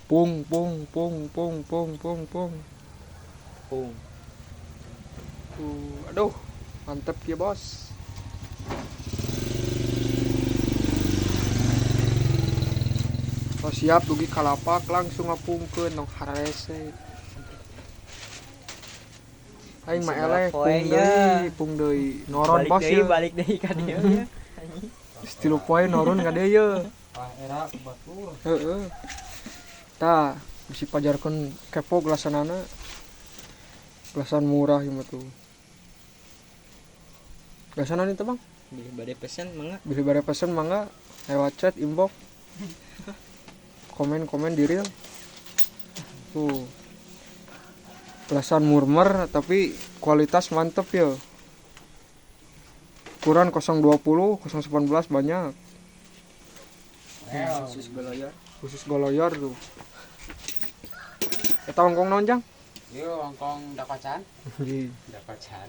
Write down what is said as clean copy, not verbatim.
Pung pung pung pung pung pung pung. Pung. Tuh, aduh, mantep ya bos. Oh, siap dugi ka lapak langsung ngapungkeun tong hararese. Aing mah eleh pung deui, pung deui. Noron balik bos deui, ye. Balik deui ka dieu ya. Geus 3 poe noron ka dieu ye. Wah, era batur. Heeh. Tah, bisi pajarkeun kepo gelasanana. Gelasan murah ieu mah tuh. Gelasanan itu, Bang? Bilih bade pesen mangga. Bilih bade pesen mangga lewat chat, inbox. Komen-komen di reel. Tuh. Gelasan murmer tapi kualitas mantep ya. Ukuran 020, 018 banyak. Khusus goloyor. Khusus goloyor tuh. Eta wangkong naon, Jang? Ieu wangkong dakocan. Ji. Dakocan.